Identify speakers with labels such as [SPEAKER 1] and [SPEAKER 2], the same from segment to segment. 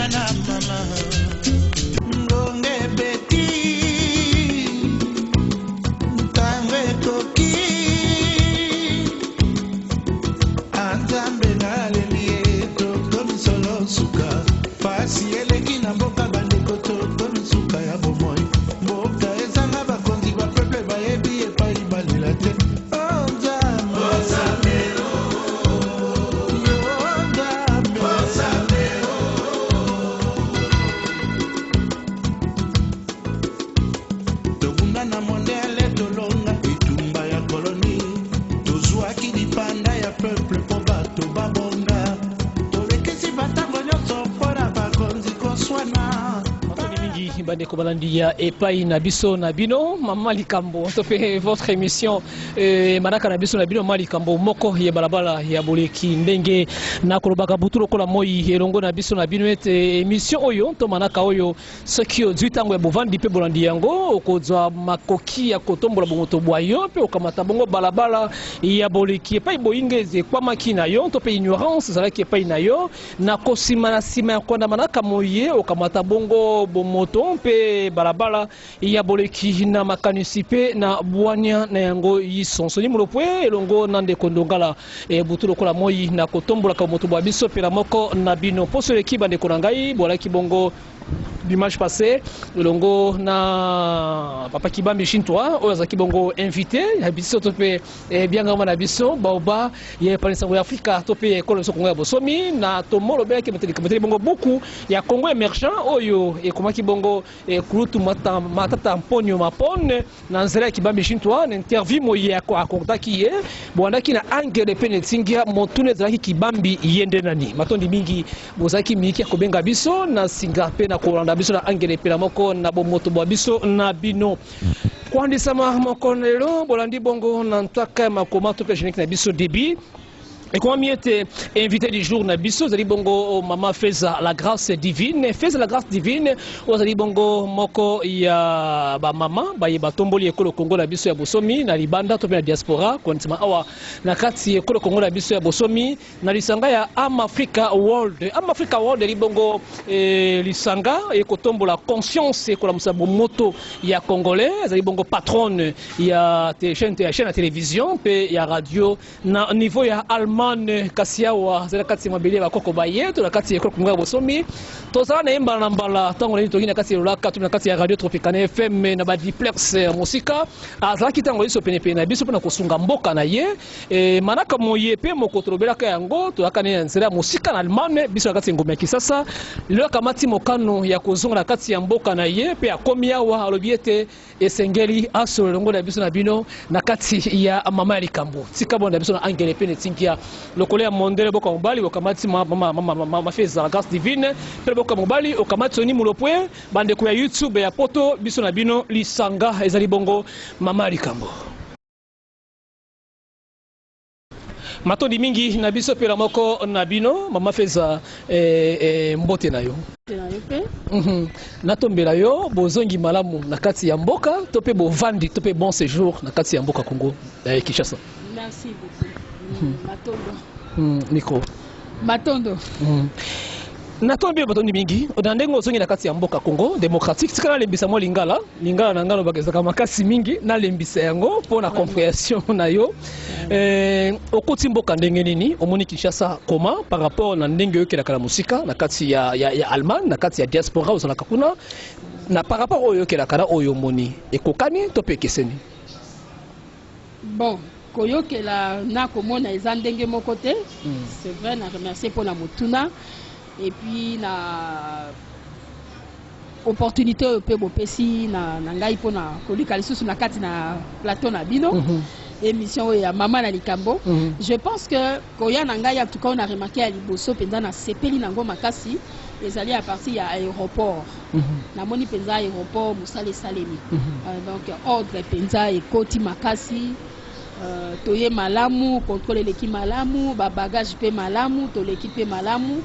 [SPEAKER 1] Tata na mama ngonga ebeti ntango ekoki a Nzambe naleli ye tokomi solo suka pasi eleki na mboka bandeko tokomi suka ya bomoi mboka ezanga bakonzi bapeuple bayebi epai balela te o Nzambe yo Nzambe tobunda na mondele tolonga etumba ya koloni tozwaki lipanda ya peuple mpo bato babonga tolekisi batango nyonso mpona bakonzi koswana.
[SPEAKER 2] Matondi mingi bandeko balandi ya epai na biso na bino mama likambo to mpe votre émission manaka na biso na bino mama likambo moko ya balabala ya boleki ndenge na kolobaka butu lokola moi elongo na biso na bino ete émission oyo to manaka oyo soki ozwi ntango ya bovandi mpe bolandi yango okozwa makoki ya kotombola bomoto bwa yo mpe okamata bongo balabala ya boleki epai boyinga ekwamaki na yo to mpe ignorance ezalaki epai na yo na kosima na nsima ya kolanda manaka moye okamata bongo bomoto mpe balabala ya boleki na makanisi mpe na bwania na yango yiso Soni Mulopwe elongo na ndeko Ndongala butu lokola moi na kotombolaka bomoto bwa biso mpela moko na bino. Poso eleki bandeko na ngai bolaki bongo dimanche passé elongo na papa Kibambi Shintwa oyo azalaki bongo invité ya biso to mpe biangama na biso baoba ya epanisango ya Afrika to mpe ya ekolo biso Kongo ya bosomi na tomolobelaki moteli bongo buku ya Congo émergent oyo ekomaki bongo kulutu Matata Mponio Mapone na nzela ya Kibambi Shintwa na interview moye akordaki ye bwandaki na angele mpe netingia motuna ezalaki Kibambi ye nde nani. Matondi mingi bozalaki miki ya kobenga biso na singa mpe na kolanda biso na angele mpela moko na bomoto bwa biso na bino koandisama mokolo na lelo bolandi bongo na ntaka ya makoma to mpe générique na biso débit ekomami ete invité du jour na biso ezali bongo mama Feza la Grâce Divine. Feza la Grâce Divine oyo azali bongo moko ya bamama baye batomboli ekolo Kongo na biso ya bosomi na libanda to mpe na diaspora koandisama awa na kati ekolo Kongo na biso ya bosomi na lisanga ya Am Africa World. Am Africa World ezali bongo lisanga ekotombola conscience ekolamusa bomoto ya congolais. Ezali bongo patronne ya chaîne ya télévision mpe ya radio na niveau ya Allemagne kasi awa azali na kati ya mabele ya bakoko baye to na kati ya ekolo Kongo ya bosomi. Tozala na ye mbala na mbala ntango nini toki na kati ya lolaka to na kati ya radio Tropicana FM na badiplex ya mosika. Azalaki ntango nyonso penepene na biso mpona kosunga mboka na ye manaka moye mpe moko tolobelaka yango toyaka na nzela ya mosika na Allemagne biso na kati ya ngombe ya Kisasa. Lelo akamati mokano ya kozonga na kati ya mboka na ye mpe akomi awa alobi ete esengeli asolo elongo na biso na bino na kati ya mama ya likambo. Tika bona biso na angele mpe netinkia lokolo ya mondele boka mobali okamati mama Feza la Grâce Divine mpe boka mobali okamati Soni Mulopwe bandeko ya YouTube ya poto biso na bino lisanga ezali bongo mama ya likambo. Matondi mingi na biso mpela moko na bino mama Feza mbote na yo. Natombela yo bozongi malamu na kati ya mboka to mpe bovandi to mpe bon séjour na kati ya mboka Congo Kinshasa.
[SPEAKER 3] Merci beaucoup. Matondo.
[SPEAKER 2] Micro.
[SPEAKER 3] Matondo.
[SPEAKER 2] Natombi yo batondi mingi na ndenge ozongi na kati ya mboka Congo démocratique. Tika nalembisa mwa lingala lingala na ngai lobaka ezalaka makasi mingi nalembisa yango mpo na compréhension na yo. Okoti mboka ndenge nini omoni Kinshasa koma par rapport na ndenge oyokelaka na mosika na kati ya Allemagne na kati ya diaspora ozalaka kuna na par rapport oyo oyokelaka na oyo omoni ekokani to mpe ekeseni?
[SPEAKER 3] Bon, koyokela na komona eza ndenge moko te. C'est vrai, na remercier mpona motuna et puis na opportunité oyo mpe bopesi na ngai mpona kolika lisusu na kati na plateau na bino émission oyo ya mama na likambo. Je pense que koya na ngai, en tout cas oyo na remarqué ya liboso mpenza nasepeli nango makasi ezali à partir ya aéroport. Namoni mpenza aéroport mosala esalemi. Donc ordre mpenza ekoti makasi. Toye malamu, contrôle eleki malamu, babagage mpe malamu, toleki mpe malamu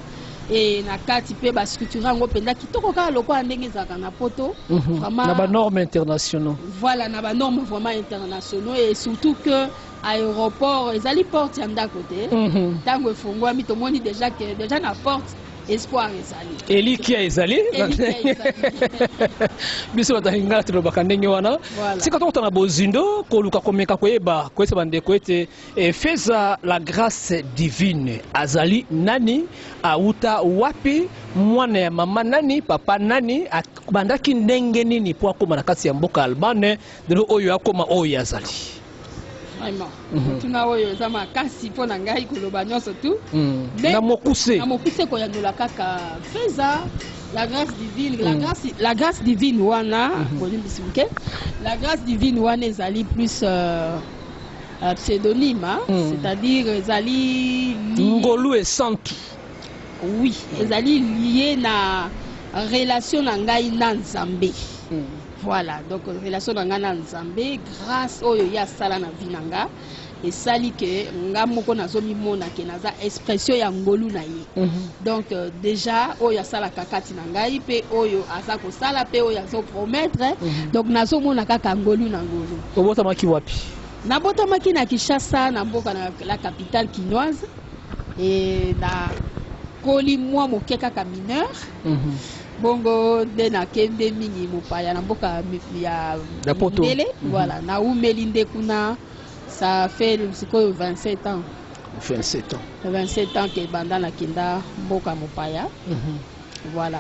[SPEAKER 3] e na kati mpe bastructure yango mpenza kitoko kaka lokola ndenge ezalaka na poto.
[SPEAKER 2] Vraiment na banorme internationaux.
[SPEAKER 3] Voilà, na banorme vraiment internationaux et surtout que aéroport ezali porte ya ndako te. Ntango efungwami tomoni déjà que déjà na porte Espoir ezali.
[SPEAKER 2] Elikia ezali.
[SPEAKER 3] Elikia ezali.
[SPEAKER 2] Biso bato ya lingala tolobaka ndenge wana.
[SPEAKER 3] Voilà.
[SPEAKER 2] Sika tokota na bozindo koluka komeka koyeba koyebisa bandeko ete Feza la Grace Divine azali nani, awuta wapi, mwana ya mama nani, papa nani, abandaki ndenge nini mpo akoma na kati ya mboka Allemagne lelo oyo akoma oyo azali.
[SPEAKER 3] Vraiment. Motuna oyo eza makasi mpo na ngai koloba nyonso tu. Mais
[SPEAKER 2] Na mokuse.
[SPEAKER 3] Na mokuse koyandola kaka Feza la Grâce Divine, la grâce, la Grâce Divine wana, bolimbisi moke. La Grâce Divine wana ezali plus pseudonyme, hein? C'est-à-dire ezali
[SPEAKER 2] ngolu esantu.
[SPEAKER 3] Oui, ezali lié na relation na ngai na Nzambe. Voilà, donc relation na ngai na Nzambe, grâce oyo ye asala na vie na nga, esali ke nga moko nazomimona ke naza expression ya ngolu na ye. Donc déjà oyo asalaka kati na ngai, mpe oyo aza kosala, mpe oyo azopromettre, donc nazomona kaka ngolu na ngolu.
[SPEAKER 2] Obotamaki wapi?
[SPEAKER 3] Nabotamaki na Kinshasa, na mboka na la capitale kinoise, e na koli mwa moke kaka mineur. Bongo nde nakende mingi mopaya na mboka ya
[SPEAKER 2] Ya poto.
[SPEAKER 3] mindele. Voilà, naumeli nde kuna, ça fait sikoyo 27 ans.
[SPEAKER 2] 27 ans.
[SPEAKER 3] 27 ans ke banda nakenda mboka mopaya. Voilà.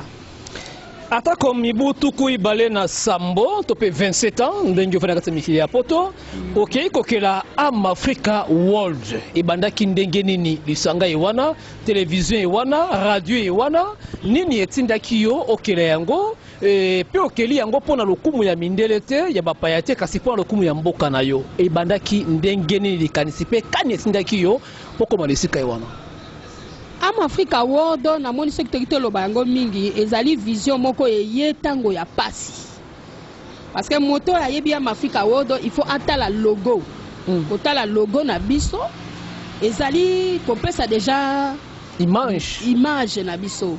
[SPEAKER 2] Atako mibu 27 to mpe 27 ans ndenge ofandi na kati ya mikili ya poto, okei kokela Am Africa World. Ebandaki ndenge nini lisanga ye wana, televizio ye wana, radio ye wana? Nini etindaki yo okela yango? Mpe okeli yango mpo na lokumu ya mindele te, ya bapaya te, kasi mpo na lokumu ya mboka na yo. Ebandaki ndenge nini likanisi mpe kani etindaki yo mpo koma na esika ye wana?
[SPEAKER 3] Am Africa World, namoni soki toki toloba yango mingi, ezali vision moko eye ntango ya pasi, parce que moto oyo ayebi Am Africa World, il faut atala logo. Kotala logo na biso ezali kopesa déjà
[SPEAKER 2] image.
[SPEAKER 3] Image na biso.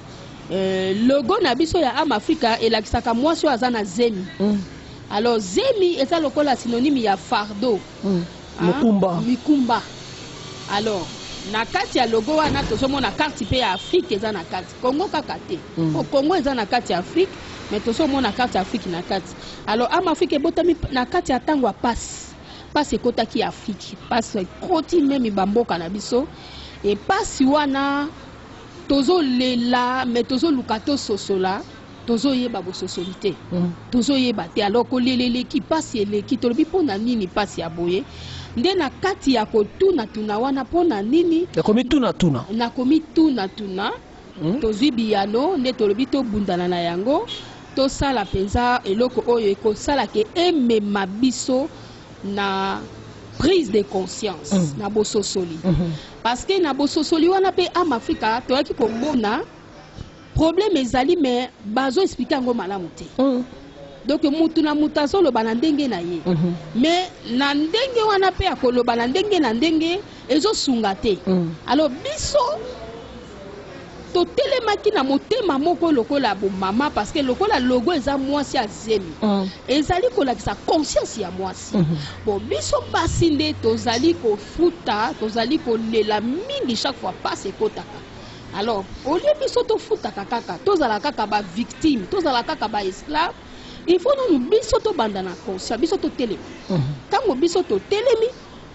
[SPEAKER 3] Logo na biso ya Am Africa elakisaka mwasi oyo aza na zemi. Alors zemi eza lokola synonyme ya fardeau. Ah,
[SPEAKER 2] Mokumba.
[SPEAKER 3] Mikumba. Alors na kati ya logo wana tozomona carte mpe ya Afrique eza na kati, Congo kaka te. Po Congo eza na kati ya Afrique, mais tozomona carte ya Afrique na kati. Alors Am Afrique ebotami na kati ya ntango ya pasi. Pasi ekotaki ya Afrique, pasi ekoti même bamboka na biso, e pasi wana tozolela, mais tozoluka tososola, tozoyeba bososoli te. Tozoyeba te. Alors kolela eleki, pasi eleki, tolobi mpo na nini pasi ya boye? Nde na kati ya kotunatuna wana mpo na nini,
[SPEAKER 2] ya komitunatuna,
[SPEAKER 3] na komitunatuna, tozwi biyano. Nde tolobi tobundana na yango, tosala mpenza eloko oyo ekosala ke emema biso na prise de conscience, na bososoli. Parce que na bososoli wana mpe Am Afrika toyaki komona problème ezali, mais bazoexpliquer yango malamu te. Donc mutu na mutu azoloba na ndenge na ye, mais na ndenge wana mpe ya koloba na ndenge na ndenge ezosunga te. Alors biso totelemaki na motema moko lokola bomama, parce que lokola logo eza mwasi azemi, ezali kolakisa conscience ya mwasi. Bon, biso basi nde tozali kofuta, tozali kolela mingi chaque fois pasi ekotaka. Alors au lieu biso tofutaka kaka, tozala kaka bavictime, tozala kaka baesclave, il faut nanu biso tobanda na conscience, biso totelema. Ntango biso totelemi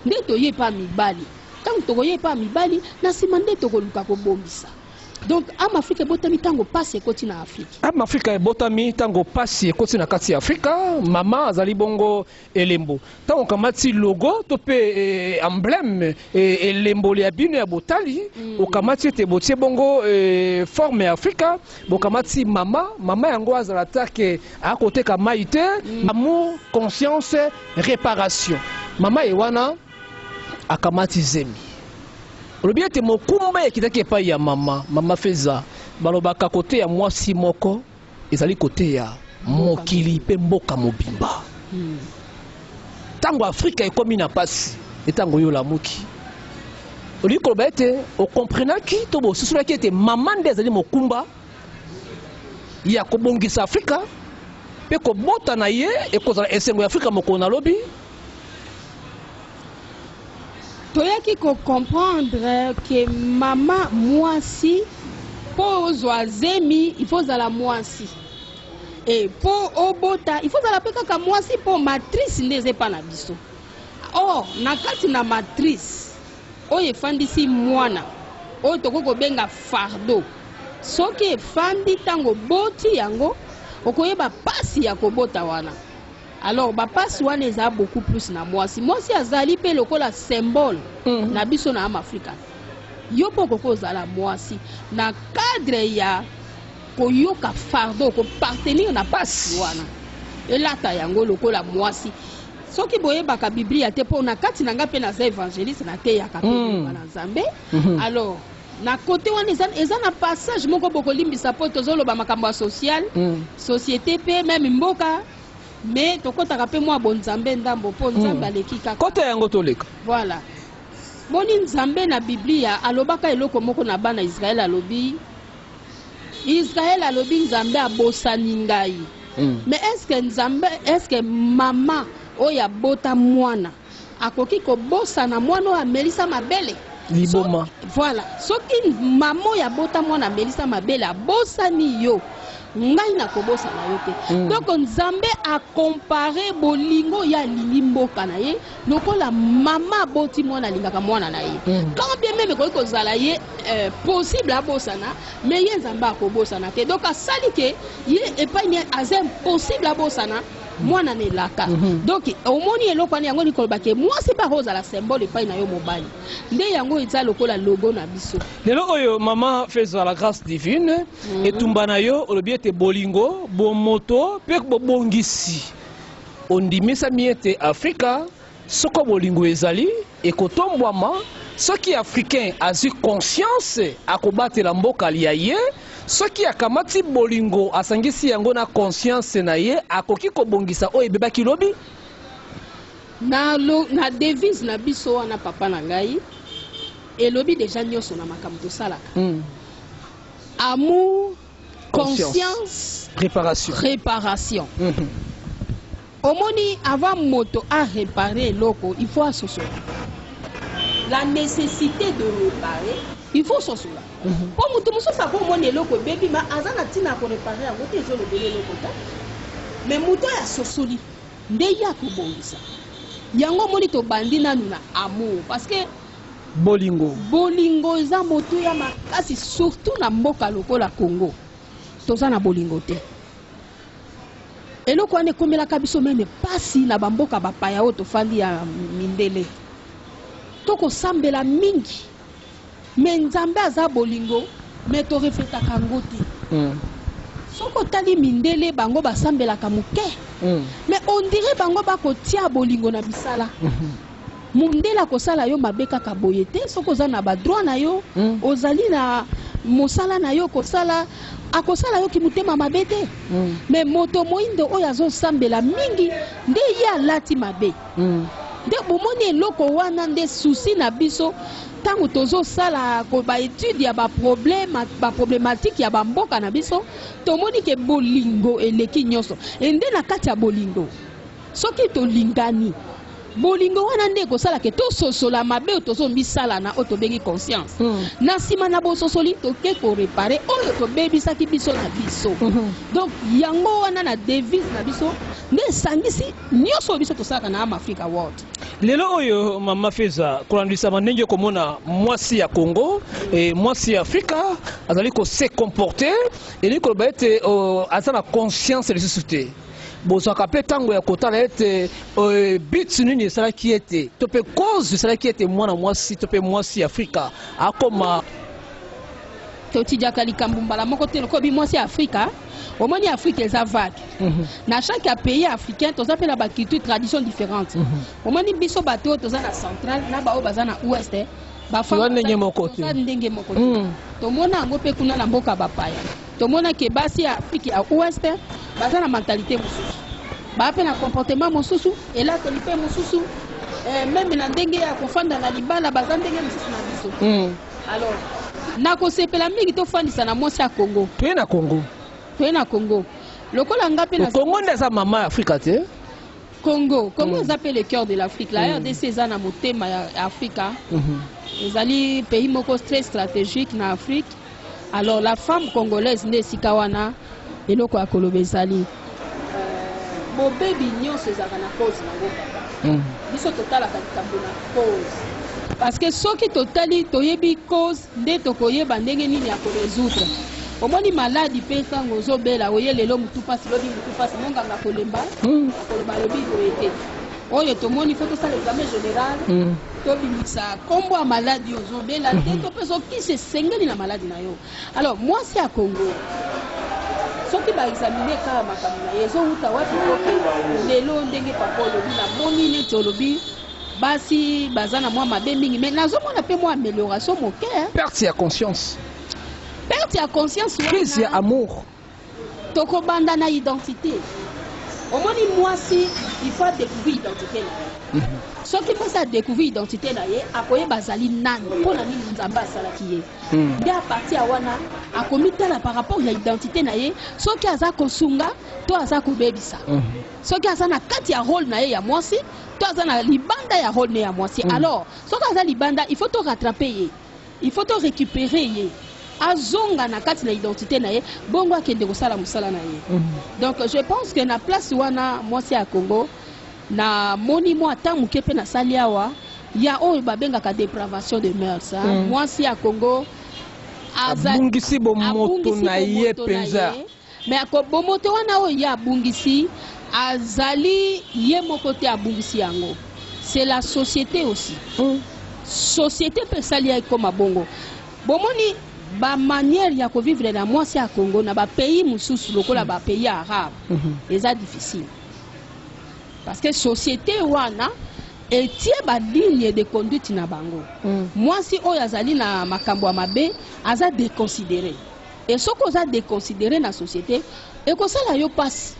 [SPEAKER 3] nde toye epa mibali. Ntango tokoya epa mibali, na nsima nde tokoluka kobongisa. Donc Am Afrika ebotami ntango pasi ekoti na Afrique.
[SPEAKER 2] Am Afrika ebotami ntango pasi ekoti na kati ya Afrika. Mama azali bongo elembo. Ntango okamati logo to mpe emblème, elemboli ya bino ya botali, okamati ete botie bongo forme ya Afrika, bokamati mama. Mama yango azala take akoteka mai te. Amour, conscience, réparation. Mama ye wana akamati zemi. Olobi ete mokumba ekitaki epai ya mama. Mama Feza, balobaka kote ya mwasi moko ezali kote ya mokili mpe mboka mobimba. Ntango Afrika ekomi na pasi, etango oyo olamuki, olingi koloba ete okomprenaki to bosusulaki ete mama nde azali mokumba ya kobongisa Afrika, mpe kobota na ye ekozala esengo ya Afrika mokolo nalobi.
[SPEAKER 3] Toyaki kocomprendre ke mama mwasi Mpo ozwa zemi, il faut ozala mwasi. E mpo obota, il faut ozala mpe kaka mwasi, mpo matrice nde eza epa na biso. Or na kati na matrice oyo efandisi mwana oyo tokoki kobenga fardeau, soki efandi, ntango oboti yango, okoyeba pasi ya kobota wana. Alors bapasi wana eza beaucoup plus na mwasi. Mwasi azali mpe lokola symbole na biso na Amafrika. Yo mpo okoki kozala mwasi na cadre ya koyoka fardeau, kopartenir na pasi wana, elata yango lokola mwasi. Soki boyebaka Biblia te, mpo na kati na ngai mpe naza évangéliste, nateyaka mpe liloba na Nzambe. Alors na kote wana eza na passage moko, bokolimbisa mpo tozoloba makambo ya social, société mpe même mboka, mais tokɔtaka mpe mwa bonzambe ndambo, mpo Nzambe aleki kaka.
[SPEAKER 2] Kota yango, toleka.
[SPEAKER 3] Voilà, moni Nzambe na Biblia alobaka eloko moko na bana Israele. Alobi, Israele alobi: "Nzambe abosani ngai." Mais est ce que Nzambe, est ce que mama oyo abota mwana akoki kobosana mwana oyo amelisa mabele?
[SPEAKER 2] Liboma.
[SPEAKER 3] Voilà, soki mama oyo abota mwana amelisa mabele abosani yo, ngai nakobosana yo te. Donc Nzambe acomparer bolingo oyo alingi mboka na ye lokola mama aboti mwana alingaka mwana na ye. Quand bien même ekoki kozala ye possible abosana, mais ye Nzambe akobosana te. Donc asali ke ye epai ni aza impossible abosana mwana na elaka. Donc omoni eloko wana, yango likoloba ke mwasi mpe akozala symbole epai na yo mobali, nde yango eza lokola logo na biso.
[SPEAKER 2] Lelo oyo, mama Feza la Grâce Divine, etumba na yo, olobi ete bolingo, bomoto mpe bobongisi. Ondimisami ete Afrika, soko bolingo ezali, ekotombwama. Soki Africain azwi conscience, akobatela mboka ya ye. Soki akamati bolingo, asangisi yango na conscience na ye, akoki kobongisa oyo ebebaki lobi.
[SPEAKER 3] Na devise na biso wana, papa na ngai, elobi deja nyonso na makambo tosalaka: amour,
[SPEAKER 2] conscience,
[SPEAKER 3] conscience,
[SPEAKER 2] préparation.
[SPEAKER 3] Réparation. Omoni, avant moto aréparer eloko, il faut asosola la nécessité de réparer. Il faut sosola, mpo moto mosusu akomona eloko ebebi, ma aza na ntina ya koréparer yango te, ezolobela eloko te. Mais moto oyo asosoli nde ye akobongisa yango. Omoni, tobandi nanu na amour, parce que
[SPEAKER 2] bolingo,
[SPEAKER 3] bolingo eza motuya makasi, surtout na mboka lokola Congo. Toza na bolingo te. Eloko wana ekomelaka biso même pasi na bamboka bapaya oyo tofandi ya mindele. Tokosambela mingi, mais Nzambe aza bolingo, mais torefletaka yango te. Soki otali mindele, bango basambelaka moke, mais on dirait bango bakotia bolingo na misala. Mondele akosala yo mabe kaka boye te. Soki oza na badroit na yo, ozali na mosala na yo kosala, akosala yo kimotema mabe te. Mais moto moyindo oyo azosambela mingi nde ye alati mabe. Nde bomoni eloko wana nde souci na biso ntango tozosala baétude ya baproblème, baproblématique ya bamboka na biso. Tomoni ke bolingo eleki nyonso. E nde na kati ya bolingo, soki tolingani, bolingo wana nde ekosala ke tososola mabe oyo tozomisalana, oyo tobengi conscience. Na nsima na bososoli, toke koréparer oyo tobebisaki biso na biso. Donc yango wana na devise na biso nde esangisi nyonso oyo biso tosalaka na Am Africa World.
[SPEAKER 2] Lelo oyo, mama Feza, kolandisama ndenge okomona mwasi ya Congo e mwasi ya Afrika azali kose comporter, elingi koloba ete aza na conscience lisusu te. Bozwaka mpe ntango ya kotala ete but nini esalaki ete, to mpe cause esalaki ete mwana mwasi to mpe mwasi ya Afrika akoma?
[SPEAKER 3] Totidiaka likambo mbala moko te lokola mwasi ya Afrika. Omoni, Afrique eza vague. Na chaque ya pays africain, toza mpe na baculture, tradition différente. Omoni, biso bato oyo toza na centrale na baoyo baza na ouest,
[SPEAKER 2] Toza ndenge moko te.
[SPEAKER 3] Toza ndenge moko te. Tomona yango mpe kuna na mboka bapaya. Tomona ke basi ya Afrique ya ouest baza na mentalité mosusu, baa mpe na comportement mosusu, elateli mpe mosusu, même na ndenge ya kofanda na libala, baza ndenge mosusu na biso. Alors nakosepela mingi tofandisa na mwasi ya Congo.
[SPEAKER 2] Toye na Congo.
[SPEAKER 3] Toye na Congo lokola nga mpe na
[SPEAKER 2] Congo nde aza mama ya Afrika te?
[SPEAKER 3] Congo, Congo eza mpe le cœur de l'Afrique. La RDC eza na motema ya Afrika. Ezali pays moko très stratégique na Afrique. Alors la femme congolaise nde esika wana eloko ya koloba ezali, bobebi nyonso ezalaka na cause nango, papa. Biso totalaka likambo na cause, parce que soki totali, toyebi cause nde tokoyeba ndenge nini ya korésoudre. Omoni maladi mpe, ntango ozobela, oye lelo mutu mpasi, lobi mutu mpasi, monganga kolemba, akoloba, alobi boye te, oyo tomoni, faut tosala examen général, tobimisa nkombo ya maladi ozobela te, to mpe sokisi esengeli na maladi na yo. Alors mwasi ya Congo, soki baexamine kaka makambo na ye ezowuta wapi, poke lelo ndenge papa olobi, namoni neti olobi basi baza na mwa mabe mingi, mais nazomona mpe mwa amélioration moke, hein.
[SPEAKER 2] Perte ya conscience.
[SPEAKER 3] Perte ya conscience.
[SPEAKER 2] Crise ya
[SPEAKER 3] wana
[SPEAKER 2] amour.
[SPEAKER 3] Tokobanda na identité. Omoni, mwasi, il faut adécouvrir identité na ye. Soki mwasi adécouvrir identité na ye, akoyeba azali nani, mpo na nini Nzambe asalaki ye. Nde à partir ya wana akomitala par rapport ya identité na ye, soki aza kosunga to aza kobebisa, soki aza na kati ya rôle na ye ya mwasi to aza na libanda ya rôle na ye ya mwasi. Alors soki aza libanda, il faut to rattraper ye, il faut to récupérer ye, azonga na kati na identité na ye, bongo akende kosala mosala na ye. Donc je pense que na place wana, mwasi ya Congo, namoni mwa ata moke mpe nasali awa ya oyo babengaka dépravation de mœurs, hein. Mwasi ya Congo
[SPEAKER 2] abungisi bomoto
[SPEAKER 3] abungisi
[SPEAKER 2] na ye
[SPEAKER 3] bomoto na
[SPEAKER 2] mpenza.
[SPEAKER 3] Ye. Mais bomoto wana oyo ye abungisi, azali ye moko te abungisi yango, c'est la société aussi. Société mpe esali ya ekóma bongo. Bomoni bamanière ya kovivre na mwasi ya Congo na bapays mosusu lokola bapays arabe, eza difficile, parce que société wana etie baligne de conduite na bango. Mwasi oyo azali na makambo ya mabe aza déconsidéré, e soki oza déconsidéré na société, ekosala yo mpasi,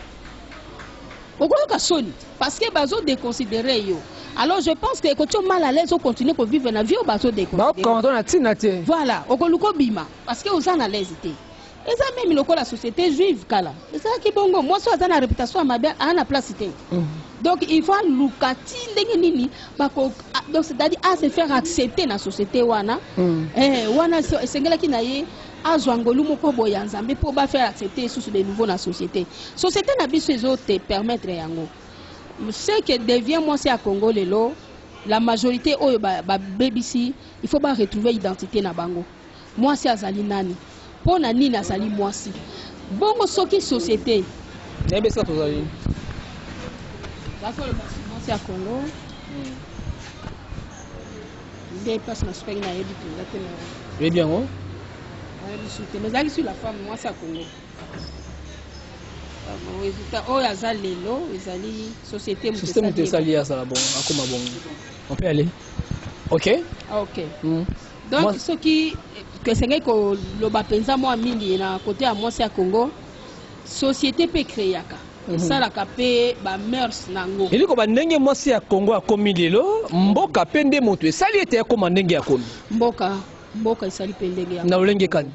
[SPEAKER 3] okoyoka soni, parce que bazodéconsidéré yo. Alors je pense que ekotia mal à l'aise, ocontinue kovivre na vie oyo bazodéconsidéré.
[SPEAKER 2] Baokanga na ntina te.
[SPEAKER 3] Voilà, okoluka obima parce que oza na l'aise te. Eza même lokola société juive kala ezalaki bongo, mwasi oyo aza na réputation ya mabe aa na place te. Donc il faut aluka ti ndenge nini bako donc c'est-à-dire à se faire accepter na société wana. Wana esengelaki na ye azwa ngolu moko boye ya Nzambe mpo bafaire accepter lisusu de nouveau na société. Société na biso ezote permettre yango. Ce que devient mwasi ya Congo lelo, la majorité oyo babebisi, il faut baretrouver identité na bango. Mwasi azali nani? Mpo na nini azali mwasi? Bongo soki société
[SPEAKER 2] Nayebi esika tozali.
[SPEAKER 3] Bazoloba mwasi ya Congo nde place na sukaki, nayebi mpenza te na
[SPEAKER 2] Oyebi yango?
[SPEAKER 3] Nayebi su te, mais ezalaki sur la femme, mwasi ya Congo. Bon, résultat oyo aza lelo ezali société moto
[SPEAKER 2] Système te
[SPEAKER 3] esali ye.
[SPEAKER 2] Esali ye azala bongo, akóma bongo. On peut aller, ok.
[SPEAKER 3] Ah, ok. Donc soki esengeli koloba mpenza mwa mingi na kote ya mwasi ya Congo, société mpe ecréaka, esalaka mpe bamœurs nango.
[SPEAKER 2] Eliko bandenge mwasi ya Congo akomi lelo, mboka mpe nde moto esali ete akóma ndenge akomi.
[SPEAKER 3] Mboka esali mpe ndenge ya
[SPEAKER 2] Na lolenge kani?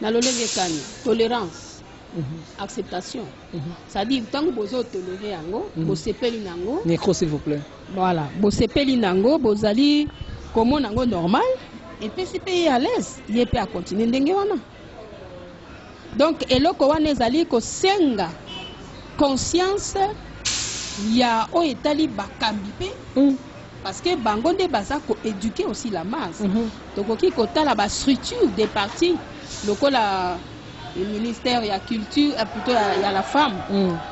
[SPEAKER 3] Na lolenge kani? Tolérance, acceptation, c'est-à-dire ntango bozotolere yango, bosepeli nango.
[SPEAKER 2] Micro, s'il vous plaît.
[SPEAKER 3] Voilà, bosepeli nango, bozali komona yango normal, epesi mpe ye à l'aise, ye mpe akontinue ndenge wana. Donc eloko wana ezali kosenga conscience ya oyo etali bakambi mpe, parce que bango nde baza koéduquer aussi la masse. Tokoki kotala bastructure des partis lokola le ministère ya culture, plutôt ya la femme,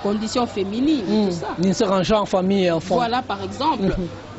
[SPEAKER 3] condition féminine, tout ça.
[SPEAKER 2] Ministère en genre, famille et enfant.
[SPEAKER 3] Voilà, par exemple,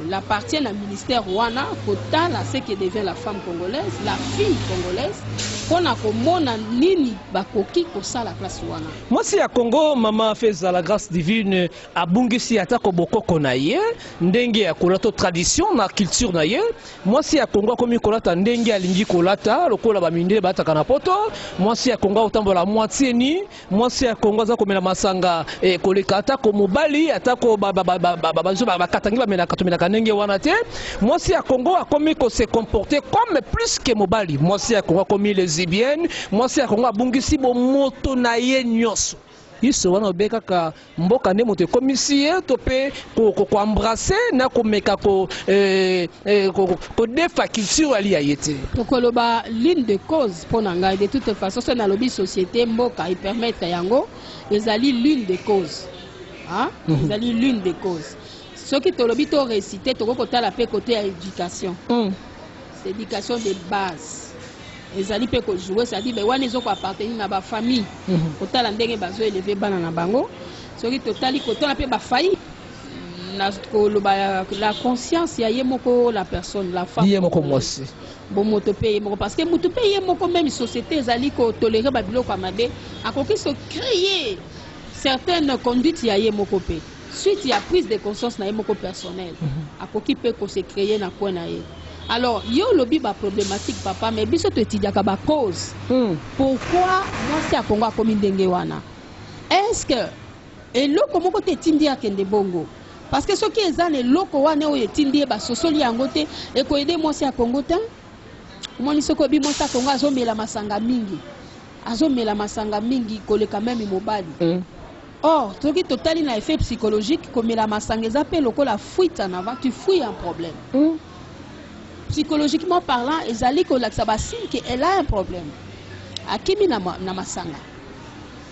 [SPEAKER 3] l'appartient à ministère wana kotala ce que devient la femme congolaise, la fille congolaise, mpona komona nini bakoki kosala place wana.
[SPEAKER 2] Mwasi ya Congo, mama Feza, la grâce divine, abungisi atako bokoko na ye, ndenge ya kolata, tradition na culture na ye. Mwasi ya Congo akomi kolata ndenge alingi kolata, lokola bamindele balataka na Poto. Mwasi ya Congo akotambola moitié nu. Mwasi ya Congo aza komela masanga koleka atako mobali, atako bakatangi bamelaka, tomelaka ndenge wana te. Mwasi ya Congo akomi kose comporter comme plus que mobali. Mwasi ya Congo akomi lesbienne. Mwasi ya Congo abungisi bomoto na ye nyonso. Iso wana obe kaka mboka nde moto ekomisi ye to mpe koembrasser na komeka kodefa culture ali ya ye te.
[SPEAKER 3] Tokoloba l'une de cause mpo na ngai. De toute façon, so nalobi société, mboka epermettre yango, ezali l'une de cause. Hein? Ezali l'une des causes. Soki tolobi to réciter, tokoki kotala mpe côté ya éducation. C'est éducation de base ezali mpe kojouer, c'est-à-dire be wana ezokoappartenir na bafamille, kotala ndenge bazoélever bana na bango. Soki totali kotala mpe bafai na koloba la conscience ya ye moko, la personne, la femme.
[SPEAKER 2] Ye moko mwasi.
[SPEAKER 3] Bomoto mpe ye moko, parce que mutu mpe ye moko, même société ezali kotolérer babiloko ya mabe, akoki se créer certaines conduites ya ye moko mpe suite ya prise de conscience na ye moko personnelle, akoki mpe kose créer na coin na ye. Alors yo olobi baproblématique, papa, mais biso toétudiaka bacause. Pourquoi mwasi ya Kongo akomi ndenge wana? Est ce que eloko moko te etindi ye akende bongo? Parce que soki eza na eloko wana oyo etindi ye, basosoli yango te, ekoaider mwasi ya Kongo te. Omoni, soki oyebi mwasi ya Kongo azomela masanga mingi, azomela masanga mingi koleka même mobali. Or soki totali na effet psychologique, komela masanga eza mpe lokola fuite en avant, tu fuis un problème. Psychologiquement parlant, ezali kolakisa basigne ke elle a un problème, akimi na masanga.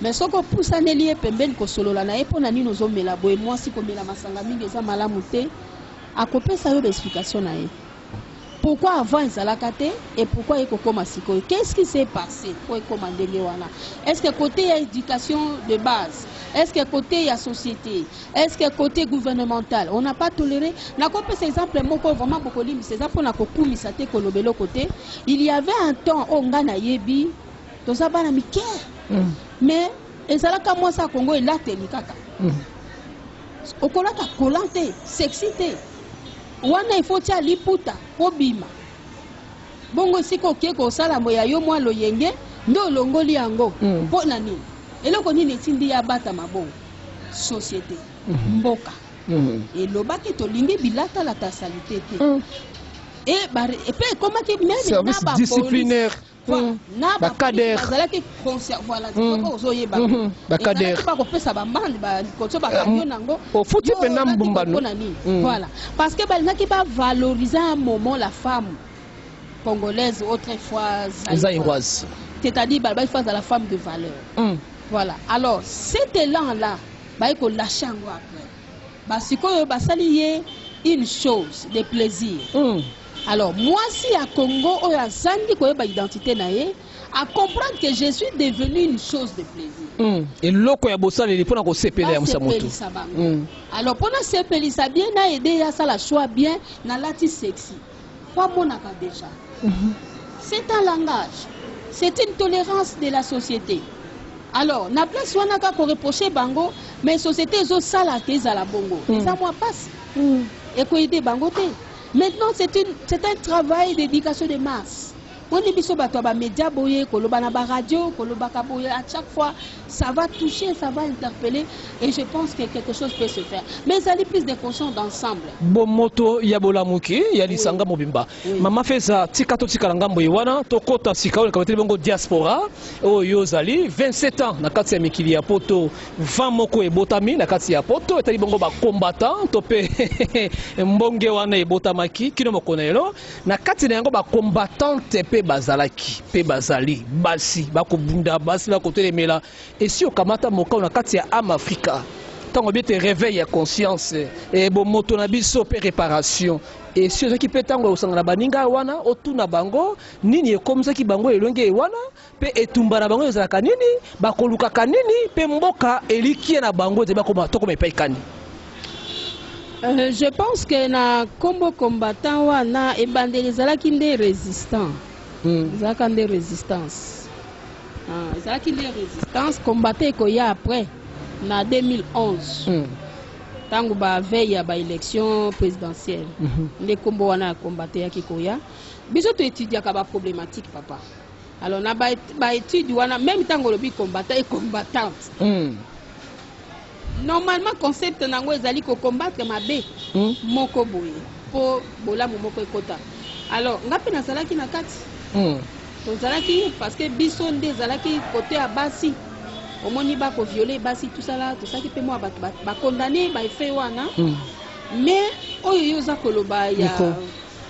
[SPEAKER 3] Mais soki opusaneli ye pembeni kosolola na ye: mpo na nini ozomela boye, mwasi? Komela masanga mingi eza malamu te. Akopesa yo baexplication na ye, pourquoi avant ezalaka te et pourquoi ekokóma sikoyo, qu'est-ce qui s'est passé po ekóma ndenge wana. Est ce que côté ya éducation de base, est ce que côté ya société, est ce que côté gouvernemental, on n'a pas toléré? Nakopesa exemple moko, vraiment bokolimbisa, eza mpona kokumisa te, koloba eloko te. Il y avait un temps oyo ngai nayebi, toza bana mike, mais ezalaka mwasi ya Kongo elateli kaka. Okolata collant te, sexy te wana, il faut tia liputa po bima bongo. Esika okie kosala ya yo mwa loyenge nde olongoli yango. Mpo na nini? Eloko nini etindi ye abatama bongo? Société, mboka elobaki tolingi bilatalata saleté te. Epe ekomaki même
[SPEAKER 2] service
[SPEAKER 3] na
[SPEAKER 2] disciplinaire.
[SPEAKER 3] Na
[SPEAKER 2] Bacader.
[SPEAKER 3] Bazalaki conscient, voilà. Ozoyeba
[SPEAKER 2] Bacader.
[SPEAKER 3] Ezalaki bakopesa bamande koso bakangi yo nango.
[SPEAKER 2] Ofuti
[SPEAKER 3] Yo
[SPEAKER 2] mpenza
[SPEAKER 3] olati
[SPEAKER 2] mbumbano.
[SPEAKER 3] mpona nini? Voilà, parce que balingaki bavaloriser un moment la femme congolaise, autrefois
[SPEAKER 2] zaïroise.
[SPEAKER 3] C'est-à-dire balobaki face à la femme de valeur. Voilà. Alors cet élan là baye kolâcher yango après. Basikoyo basali ye une chose de plaisir. Alors mwasi ya Congo oyo azangi koyeba identité na ye, acomprendre que je suis devenu une chose de plaisir.
[SPEAKER 2] Eloko ya bosaleli mpona kosepela ya mosa moto.
[SPEAKER 3] Basepelisa bango. Alors mpona sepelisa bien, na aider ye asala choix bien, nalati sexy po amonaka déjà. C'est un langage, c'est une tolérance de la société. Alors na place wana kaka koreprocher bango, mais société ezosala te ezala bongo. Eza mwa pasi, ekoaider bango te. Maintenant c'est un travail d'éducation de masse. Moni biso bato ya bamédia boye, koloba na baradio, kolobaka boye à chaque fois, ça va toucher, ça va interpeller et je pense que quelque chose peut se faire, mais ezali prise de conscience d'ensemble.
[SPEAKER 2] Bomoto ya bolamuki ya lisanga mobimba.
[SPEAKER 3] Oui.
[SPEAKER 2] Mama Feza, tika totikala ngambo ye wana, tokɔta sika oyo likambo bongo diaspora oyo ozali 27 ans na kati ya mikili ya poto. Vent moko ebotami na kati ya poto, etali bongo bacombattant to mpe mbonge wana ebotamaki kino mokolo na lelo. Na kati na yango bacombattante mpe bazalaki mpe bazali basi bakobunda, basi bakotelemela. Esi okamata mokao na kati ya Âme Afrika, ntango obi ete réveil ya conscience e bomoto na biso mpe réparation, esi ozwaki mpe ntango ya kosangana baninga wana, otuna bango nini ekomisaki bango elongi wana, mpe etumba na bango ezalaka nini, bakolukaka nini, mpe mboka elikie na bango ete bakoma tokoma epai kani?
[SPEAKER 3] Je pense que na kombo combattant wana, ebandeli ezalaki nde résistant. Ezalaka nde résistance. Ah, ezalaki nde résistance. Combattant ekoya après na 2011, ntango baveille ya baélection présidentielle, nde nkombo wana ya combattant eyaki koya. Biso toétudiaka baproblématique, papa. Alors na baétude wana, même ntango olobi combattant et combattante, normalement concept nango ezali kocombattre mabe moko boye mpo bolamu moko ekota. Alors nga mpe nazalaki na kati. Tozalaki, parce que biso nde ezalaki côté ya basi. Omoni bakoviole basi, tosala, tosalaki mpe mwa bato bakondane baefe wana. Mais oyo yo oza koloba ya
[SPEAKER 2] Micro.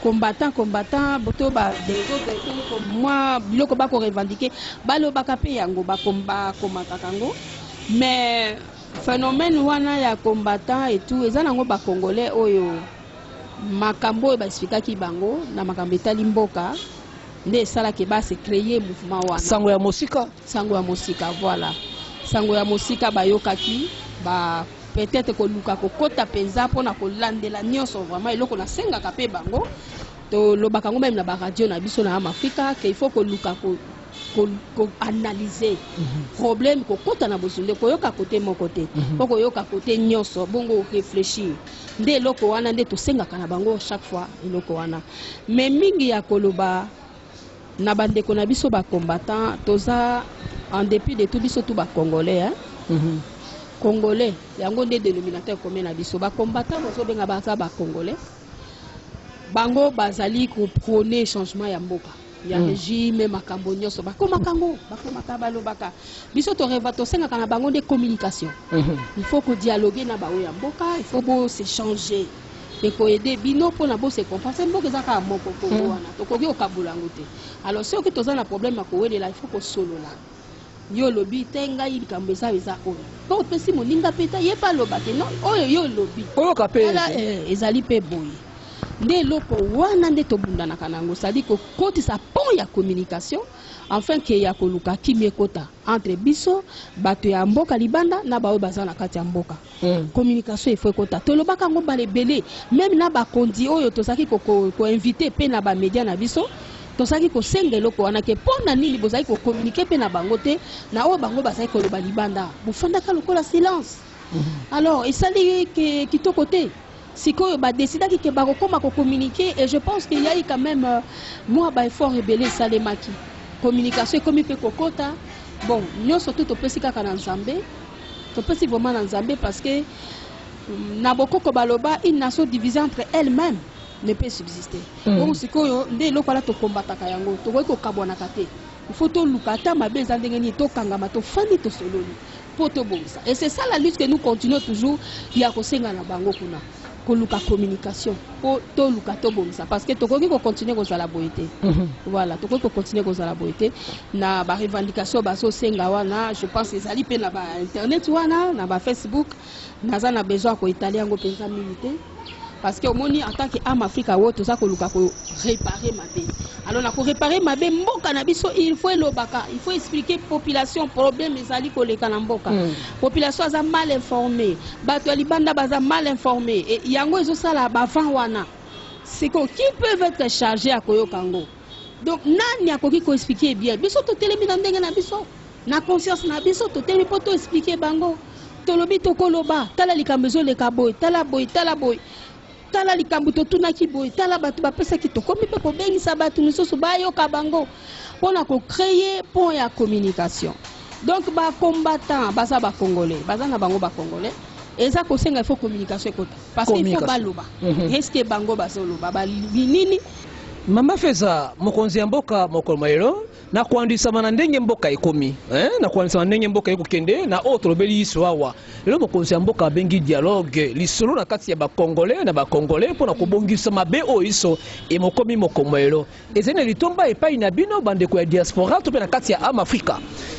[SPEAKER 3] combattant, combattant to ba désordre to mwa biloko bakorevendiquer, balobaka mpe yango, bakomataka yango. Mais phénomène wana ya combattant et tout, eza nango bacongolais oyo makambo oyo baexpliquaki bango na makambo etali mboka nde esalaki base créer mouvement wana.
[SPEAKER 2] Sango ya mosika.
[SPEAKER 3] Sango ya mosika, voilà, sango ya mosika bayokaki ba peut-être koluka kokɔta mpenza mpona kolandela nyonso. Vraiment, eloko nasengaka mpe bango, tolobaka yango même na baradio na biso na Amafrika, ke il faut koluka koanalyse problème, kokɔta na bozindo, koyoka kote moko te, mpo koyoka kote nyonso, bongo réfléchir. Nde eloko wana nde tosengaka na bango chaque fois, eloko wana. Mais mingi ya koloba na bandeko na biso bacombattant, toza en dépit de tout, biso tu bacongolais, hein? Congolais, yango nde dénominateur commun na biso. Bacombattant bazobenga baza bacongolais, bango bazali koprôner changement ya mboka, ya régime, makambo nyonso bakomaka yango, bakomaka, balobaka. Biso toreva, tosengaka na bango nde communication. Il faut kodialogue na baoyo ya mboka, il faut bos'échanger, ekoaider bino mpona bose comprendre. Mboka eza kaka moko, Kongo wana, tokoki kokabola yango te. Alors soki toza na problème ya kowelela, il faut kosolola. Yo olobi te, ngai likambo eza oyo, mpo opesi moninga mpe te, ye mpe aloba te, non, oyo yo olobi
[SPEAKER 2] oyoka mpe.
[SPEAKER 3] Tala, ezali mpe boye. Nde eloko wana nde tobundanaka na yango, c'est-à-dire kokotisa pont ya communication enfin ke ya koluka kimia ekota entre biso bato ya mboka libanda na baoyo baza na kati ya mboka. Communication efo ekota. Tolobaka yango mbala ebele, même na bakonzi oyo tozalaki koinviter mpe na bamédia na biso, tozalaki kosenga eloko wana ke mpo na nini bozalaki kocommuniquer mpe na bango te na oyo bango bazalaki koloba libanda, bofandaka lokola silence. Alors esali ke kitoko te. Sikoyo badécidaki ke bakokóma kocommuniquer et je pense qu'il y a eu quand même mwa baeffort ebele esalemaki, communication ekomi mpe kokota. Bon, nyonso tu topesi kaka na Nzambe, topesi vraiment na Nzambe, parce que na bokoko baloba: une nation divisée entre elle-même ne peut subsister. Donc sikoyo nde eloko wana tokombataka yango, tokoki kokabwanaka te. Il faut toluka, ata mabe eza ndenge nini, tokangama, tofandi, tosololi mpo tobongisa. Et c'est ça la lutte que nous continuons toujours ya kosenga na bango kuna, koluka communication mpo toluka tobongisa, parce que tokoki kocontinue kozala boye te. Voilà, tokoki kocontinue kozala boye te. Na barevendication bazosenga wana, je pense ezali mpe na bainternet wana, na bafacebook. Naza na besoin ya koétaler yango mpenza mingi te, parce que omoni, en tant que Âme Afrika oyo toza koluka koréparer mabe. Alors na koréparer mabe mboka na biso, il faut elobaka, il faut expliquer population problème ezali koleka na mboka. Population aza mal informé, bato ya libanda baza mal informé e yango ezosala bavent wana. Siko qui peuvent être chargé ya koyoka yango? Donc nani akoki koexpliquer bien? Biso totelemi na ndenge na biso, na conscience na biso, totelemi mpo toexpliquer bango. Tolobi, tokoloba: tala likambo ezoleka boye, tala boye, tala boye, tala likambo totunaki boye, tala bato bapesaki. Tokomi mpe kobengisa bato misusu bayoka bango mpona kocréer pont ya communication. Donc bacombattant baza bacongolais, baza na bango bacongolais. Eza kosenga, il faut communication ekota, parce que il faut
[SPEAKER 2] Communication.
[SPEAKER 3] baloba. Est ce que bango bazoloba balingi nini?
[SPEAKER 2] Mama Feza, mokonzi ya mboka mokolo mayelo na koandisama na ndenge mboka ekomi, eh? Na koandisama ndenge mboka ekokende na oyo tolobeli yiso awa lelo, mokonzi ya mboka abengi dialogue, lisolo na kati ya bacongolais na bacongolais mpona kobongisa mabe oyo iso emokomi mokolo lelo. Ezali na litomba epai na bino bandeko ya diaspora to mpe na kati ya Âme Afrika?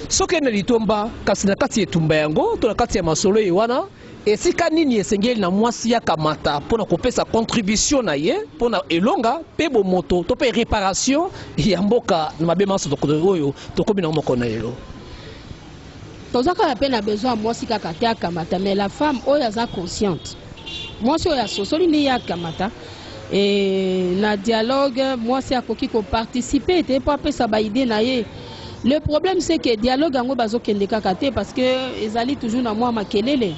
[SPEAKER 2] Soki na litomba, kasi na kati ya etumba yango to na kati ya masolo ye wana, esika nini esengeli na mwasi ya kamata mpona kopesa contribution na ye mpona elonga mpe bomoto to mpe réparation ya mboka na mabe manso oyo tokomi nango mokolo na lelo?
[SPEAKER 3] Toza kaka mpe na besoin ya mwasi kaka te akamata, mais la femme oyo aza consciente, mwasi oyo asosoli nde ye akamata. E na dialogue, mwasi akoki koparticiper te mpo apesa baidées na ye. Le problème, c'est que dialogue yango bazokende kaka te, parce que ezali toujours na mwa makelele.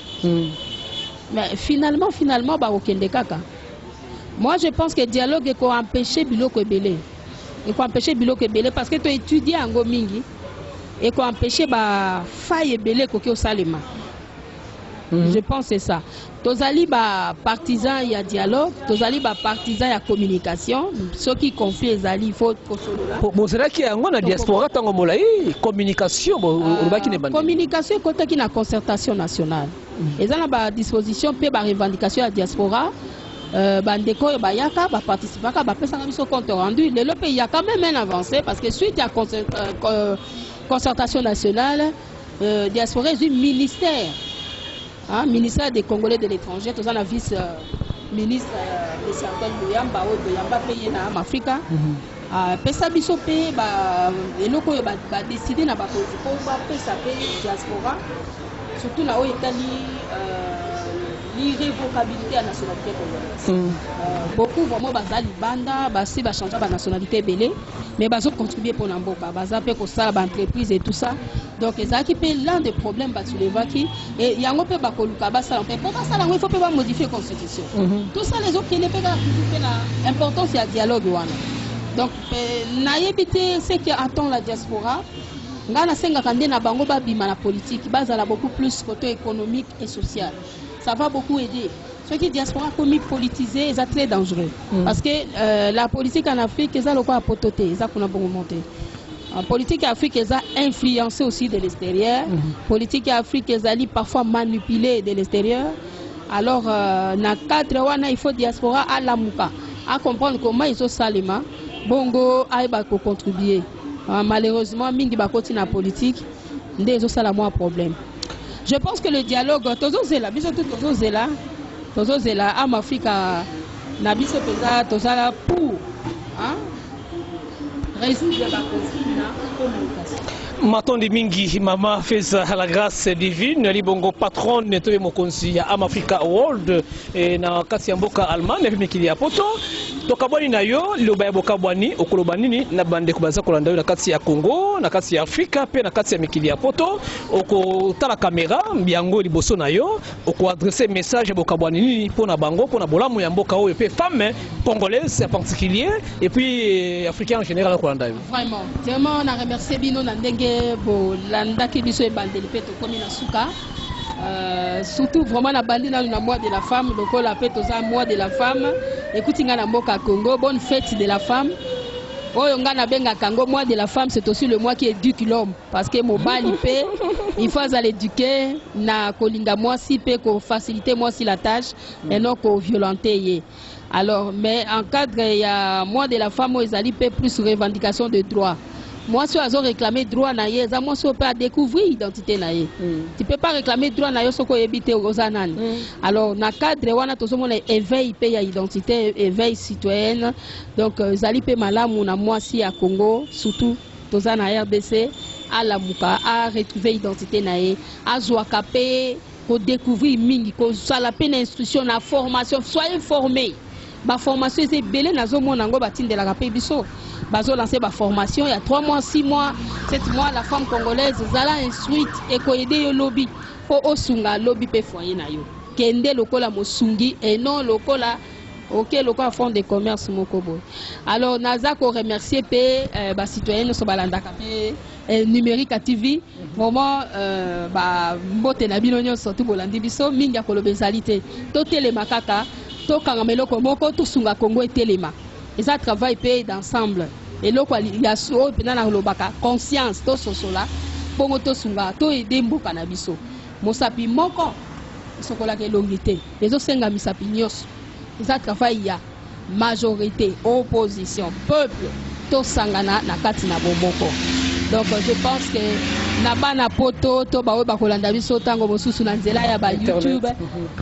[SPEAKER 3] Mais finalement bakokende kaka. Moi, je pense que dialogue ekoempêche biloko ebele, ekoempêche biloko ebele, parce que toétudie yango mingi, ekoempêche bafaille ebele ekoki osalema. Je pense, c'est ça. Tozali bapartisan ya dialogue, tozali bapartisan ya communication. Soki conflit ezali, il faut kosolola.
[SPEAKER 2] Bozalaki yango na diaspora ntango molai, communication olobaki na ebandeli.
[SPEAKER 3] Communication ekotaki na concertation nationale. Eza na badisposition mpe barevendication ya diaspora. Bandeko oyo bayaka, baparticipaka, bapesaka biso compte rendu. Lelo mpe ya quand même un avancé, parce que suite ya concertation nationale, diaspora ezwi ministère, hein, ministère des Congolais de l'étranger. Toza na vice ministre, monsieur Antoine Boyamba, oyo toyamba mpe ye na Afrika. Apesa biso mpe eloko oyo badécider na bakonzi mpo bapesa mpe diaspora, surtout na oyo etali l'irrévocabilité ya nationalité congolaise. Beaucoup vraiment baza libanda, basi bachange banationalité ebele, mais bazocontribue mpona mboka, baza mpe kosala baentreprise et tout ça. Donc ezalaki mpe l'un des problèmes basoulevaki et yango mpe bakoluka basala mpe. Mpo basala yango, il faut mpe bamodifie constitution. Tout ça ezokende mpe kaka toujours mpe na importance ya dialogue wana. Donc nayebi te ce qui attend la diaspora. Ngai nasengaka nde na bango babima na politique, bazala beaucoup plus côté économique et social. Ça va beaucoup aider. Soki diaspora komi politisé, eza très dangereux, parce que la politique en Afrique eza lokola poto te, eza kuna bongo te. En politique ya Afrique eza influencé aussi de l'extérieur. Politique ya Afrique ezali parfois manipulé de l'extérieur. Alors na cadre wana, il faut diaspora alamuka, acomprendre comment ezosalema, bongo ayeba kocontribuer. Malheureusement mingi bakoti na politique nde ezosala mwa problème. Je pense que le dialogue, tozozela biso tu, tozozela, tozozela Am Afrika na biso mpenza. Tozala pour, hein, résoudre baconflit na communication.
[SPEAKER 2] Matondi mingi, mama Feza la Grâce Divine Libongo, patronne to ye mokonzi ya Am Africa World na kati ya mboka Allemagne mpe mikili ya poto. Tokabwani na yo, liloba ya bokabwani, okoloba nini na bandeko baza kolanda yo na kati ya Congo, na kati ya Afrika mpe na kati ya mikili ya poto? Okotala kamera yango liboso na yo, okoadresse message ya bokabwani nini mpo na bango, mpo na bolamu ya mboka oyo mpe femme congolaise en particulier et puis africain en général akolanda yo?
[SPEAKER 3] Vraiment, vraiment na remercie bino na ndenge bolandaki biso ebandeli mpe tokómi na suka. Surtout vraiment na bandi nanu na mois de la femme. Lokola mpe toza mois de la femme, ekuti ngai na mboka Congo, bonne fête de la femme. Oyo ngai nabengaka yango mois de la femme, c'est aussi le mois qui éduque l'homme, parce que mobali mpe il faut azala éduqué na kolinga mwasi mpe kofaciliter mwasi la tâche et non koviolenter ye. Alors, mais en cadre ya mois de la femme oyo ezali mpe plus revendication de droit. Mwasi oyo azoréclame droit na ye eza mwasi oyo mpe adécouvrir identité na ye. Tu peux pas réclamer droit na yo soki oyebi te oza nani. Alors na cadre wana tozomona éveil mpe ya identité, éveil citoyenne. Donc ezali mpe malamu na mwasi ya Congo, surtout toza na RDC, alamuka, aretrouve identité na ye, azwaka mpe kodécouvrir mingi, kozala mpe na instruction, na formation. Soyez formé, baformation eza ebele. Nazomona yango, batindelaka mpe biso, bazolance baformation ya 3 mois, 6 mois, 7 mois. La femme congolaise, ezala instruite, ekoaider yo lobi mpo osunga lobi mpe foyer na yo. Kende lokola mosungi et non lokola oke lokola fond de commerce moko boye. Alors naza koremercier mpe bacitoyen nyonso balandaka mpe Numérique TV. Vraiment bambote na bino nyonso tu bolandi biso mingi. Ya koloba ezali te, totelema kaka, tokangama eloko moko, tosunga Kongo etelema. Eza travail mpe d'ensemble. Eloko ya oyo mpenza nalobaka, conscience, tososola bongo, tosunga, toaider mboka na biso. Mosapi moko esokolaka elongi te, ezosenga misapi nyonso. Eza travail ya majorité, opposition, peuple, tosangana na kati na bomoko. Donc je pense que na bana poto to baoyo bakolanda biso ntango mosusu na nzela ya bayoutube,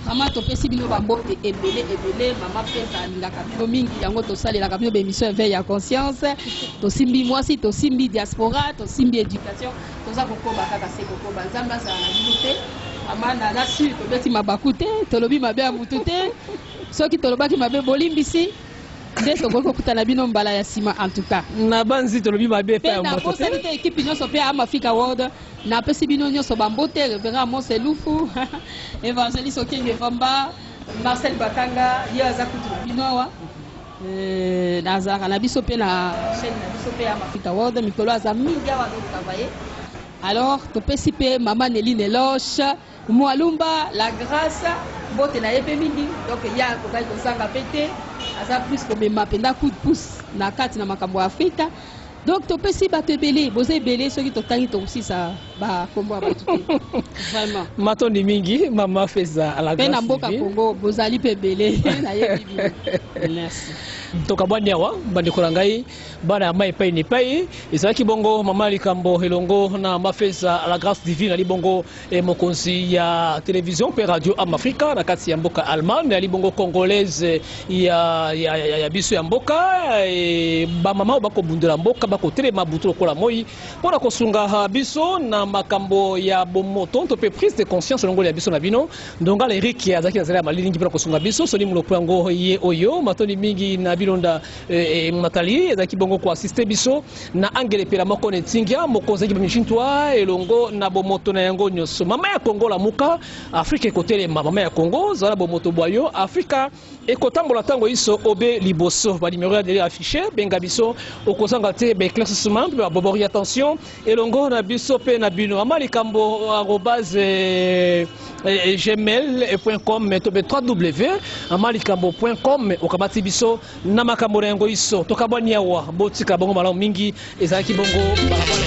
[SPEAKER 3] mama, topesi bino bambote ebele ebele. Mama mpenza alingaka bino mingi, yango tosalelaka bino baémission éveil ya conscience. Tosimbi mwasi, tosimbi diaspora, tosimbi éducation, toza kokoba kaka se kokoba. Nzambe azala na bino te. Mama, naza sûr tobeti mabaku te, tolobi mabe ya mutu te. Soki tolobaki mabe, bolimbisi. Nde tokoki kokutana bino mbala ya nsima en tout cas.
[SPEAKER 2] Na banzi tolobi mabe epai
[SPEAKER 3] mpe
[SPEAKER 2] ya moto te.
[SPEAKER 3] Nabosani te, ekipe nyonso mpe Am Africa World, napesi bino nyonso bambote. Révérend Amos Elufu, évangéliste Okenge Vamba, Marcel Bakanga, ye aza kutu na bino awa. Nazalaka na biso mpe na chaîne na biso mpe ya Africa World. Mikolo aza mingi awa, azotravaille. Alors topesi mpe mama Nelly Neloche Mwalumba la Grâce mbote na ye mpe mingi. Donc ye akokaki kozanga mpe te, aza plus komema mpenza coup de pouce na kati na makambo ya Afrika. Donc topesi bato ebele, boza ebele, soki totangi tokosisa bakombo ya bato te vraiment.
[SPEAKER 2] Matondi mingi, mama Feza à la
[SPEAKER 3] mpe na
[SPEAKER 2] Grâce
[SPEAKER 3] mboka
[SPEAKER 2] divine.
[SPEAKER 3] Congo bozali mpe ebele, nayebi bino. Merci.
[SPEAKER 2] Tokabwani awa, bandeko na ngai, bana ya mai epai na epai. Ezalaki bongo mama likambo elongo na Mafeza à la Grâce Divine, ali bongo mokonzi ya télévision mpe radio Am Afrika na kati ya mboka Allemagne, ali bongo congolaise ya biso ya mboka. Bamama oyo bakobundela mboka, bakotelema butu lokola moi mpo na kosunga biso na makambo ya bomoto to mpe prise de conscience elongoli ya biso na bino. Ndongala Erik azalaki na nzela ya malilingi mpona kosunga biso. Soni Molopo yango ye oyo. Matondi mingi na bilonda Nathalie ezalaki bongo koassister biso na angele pela moko na etingia mokonzi azalaki bamishintwa elongo na bomoto na yango nyonso. Mama ya Kongo, lamuka, Afrika ekotelema. Mama ya Kongo, zala bomoto bwa yo, Afrika ekotambola ntango iso obe liboso. Banimero ya dele affiché, benga biso, okozanga te baéclaircissement mpe babobori attention elongo na biso mpe na bino. Mama likambo @gmail.com to mpe www.mamalikambo.com, okamati biso na makambo na yango iso. Tokabwani awa, botika bongo malamu mingi. Ezalaki bongo balabala.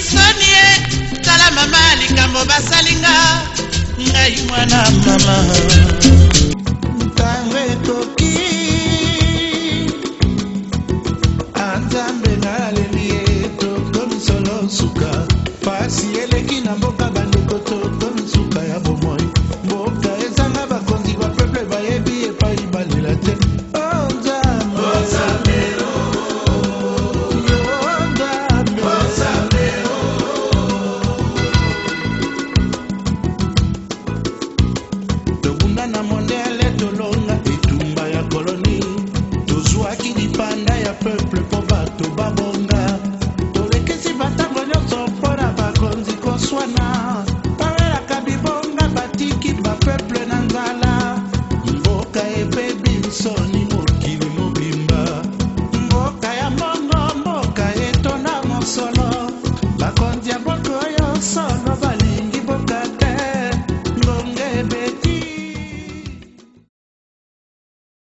[SPEAKER 1] Soni e, tala mama likambo basalinga ngai mwana mama. Ntango ekoki, Nzambe, naleli ye, tokomi solo suka. Pasi eleki na mboka, bandeko, tokomi suka ya bomoi. Mboka ezanga bakonzi, bapeuple bayebi epai balela te.